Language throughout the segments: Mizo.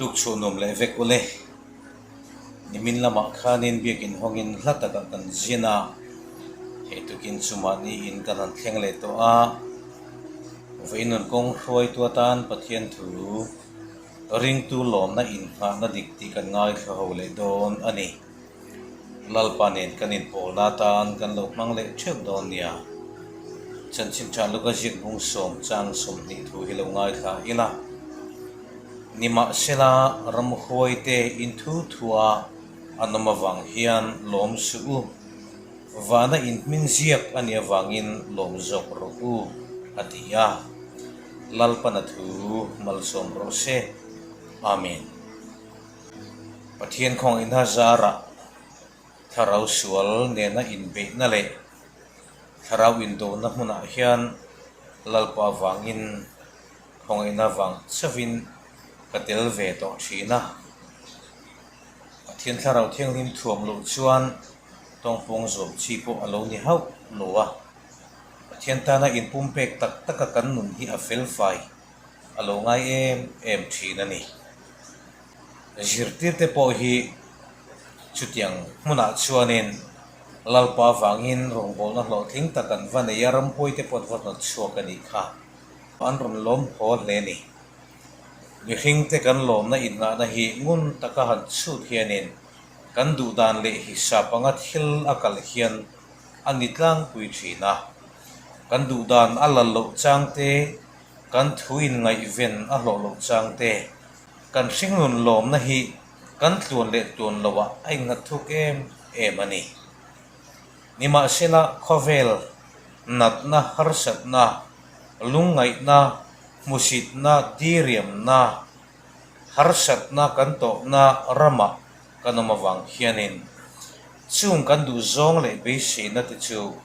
Tukchhuah nuam leh vek ule. Nimin lamah khanin biakin hawngin hla takah kan zin a, hei tukin chu mahni in kan han thleng leh tawh a. Vawiin kawng hruaitu atan Pathian thu ringtu lawmna inngahna dik tih kan ngaithla ho leh dawn a ni. Lalpa nen kan inpawlna atan kan lo hmang leh theuh dawn nia. Chanchin tha luka ziak bung sawm chang 20 thu hi lo ngaithla ila. Nimahsela ramhuaite inthu thua an awm avang hian lawm suh u. Vana inhming ziak a nih avangin lawm zawk rawh u, a ti a. Lalpana thu malsawm rawh se. Amen. Pathian khawngaihna zarah thlarau sual nena inbeihna leh thlarau indona hmunah hian Lalpa vangin khawngaihna vang chauhin ka tel ve tawh thin a. Pathian thlarau thianghlim thuam loh chuan tawngpawng zawm chi pawh a lo ni hauh lo a. Pathian tana inpumpek tak taka kan nun hi a felfai a lo ngai em em thin a ni. Zirtirte pawh hi chutiang hmunah chuanin Lalpa vangin rawngbawlna hlawhtling tak an va nei a, ramhuaite pawh an va hnawt chhuak a nih kha. An rawn lawm haw hle a ni. Mihringte kan lawmna inngahna hi ngun taka han chhut hianin kan duhdan leh hisap anga thil a kal hian a ni tlangpui thin a. Kan duhdan a lal loh changte, kan thu inngaihven a hlawh loh changte, kan hringnun lawmna hi kan tluan leh tluan loah a innghat thuk em em a ni. Nimahsela khawvel natna, harsatna, lungngaihna, hmusitna, diriamna, harsatna kan tawhna ramah kan awm avang hianin chung kan duh zawng leh beiseina te chu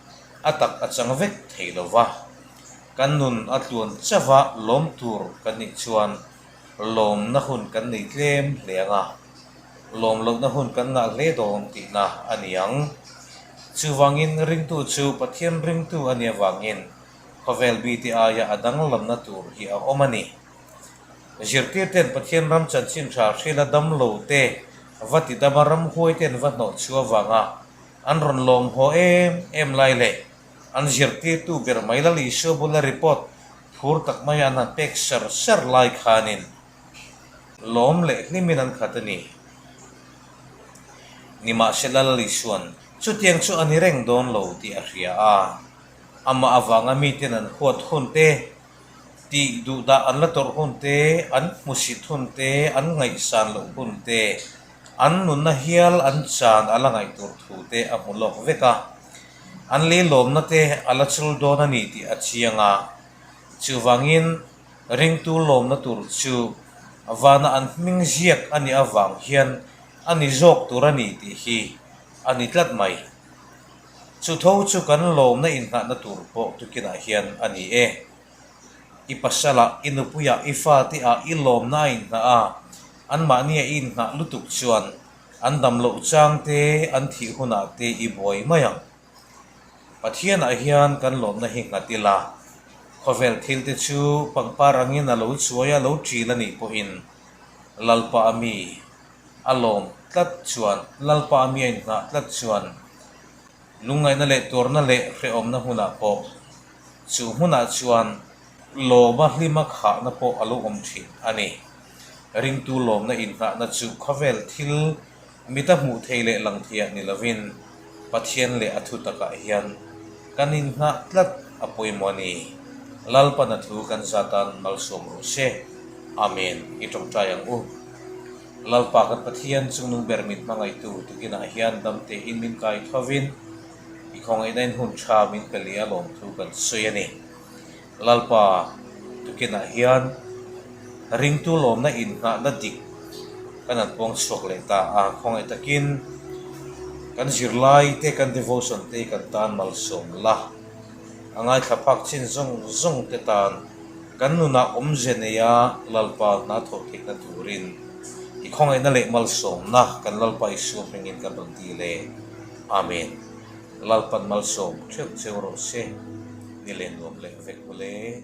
a tak a chang vek thei lo va. Kan nun a tluan chauh a lawm tur kan nih chuan lawmna hun kan nei tlem hle ang a, lawm lohna hun kan ngah hle dawn tihna a ni ang. Chuvangin ringtu chu Pathian ringtu a nih avangin khawvel bite aia a danglamna tur hi a awm a ni. Zirtirten Pathian ram chanchin tha hrila damlo te va ti dama ramhuaiten va hnawh chhu avanga an rawn lawm haw em em lai leh an zirtirtu ber mai Lal Isua bula report phur tak mai an han pek ser ser lai khanin lawm leh hlimin an khat a ni. Nimahsela Lal Isua'n chutiang chu a ni reng dawn lo tih a hria a, amah avanga miten an huat hun te, Tih duhdah an la tawrh hun te, an hmusit hun te, an ngaihsan loh hun te, an nunna hial an chan a la ngaih tur thu te a hmu lawk vek a. An leilawmna te a la chul dawn a ni tih a chiang a. Chuvangin ringtu lawmna tur chu vana an hming ziak a nih avang hian a ni zawk tur a ni tih hi a ni tlat mai. Chu tho chu kan lawmna inngahna tur pawh tukinah hian a ni e. I pasalah, i nupuiah, i fate-ah i lawmna a inngah a, anmahnia i inngah lutuk chuan an dam loh chang te, an thih hunah te i buai mai ang. Pathianah hian kan lawmna hi nghat ila, khawvel thil te chu pangpar angin a lo chuai a, lo ṭil a nih pawhin Lalpa a mi A lawm tlat chuan Lalpa a mi a inngah tlat chuan lungngaihna leh tuarna leh hrehawmna hmunah pawh chu hmunah chuan lawma hlima khahna pawh a lo awm thin a ni. Ringtu lawmna inngahna chu khawvel thil mita hmuh thei leh lang theiah ni lovin Pathian leh a thu takah hian kan inngah tlat a pawimawh a ni. Lalpana thu kan zatan malsawm rawh se. Amen. I tawngtai ang u. Lalpa kan Pathian chungnung ber min hmangaihtu tukinah hian dam tein min kai thovin i khawngaihna in hun tha min pe leh a lawmthu kan sawi a ni. Lalpa tukinah hian ringtu lawmna inngahna dik kan han puang chhuak leh ta a, khawngaih takin kan zirlai te kan devotion te kan tan malsawm la, a ngaithla phak chin zawng zawng te tan Kan nunah awmze neia Lalpa hna thawh theihna turin i khawngaihna leh malsawmna kan Lalpa Isua hmingin kan rawn ti le. Amen. Lalpan malsawm theuh cheu rawh se. Ni leh nuam leh vek mawle.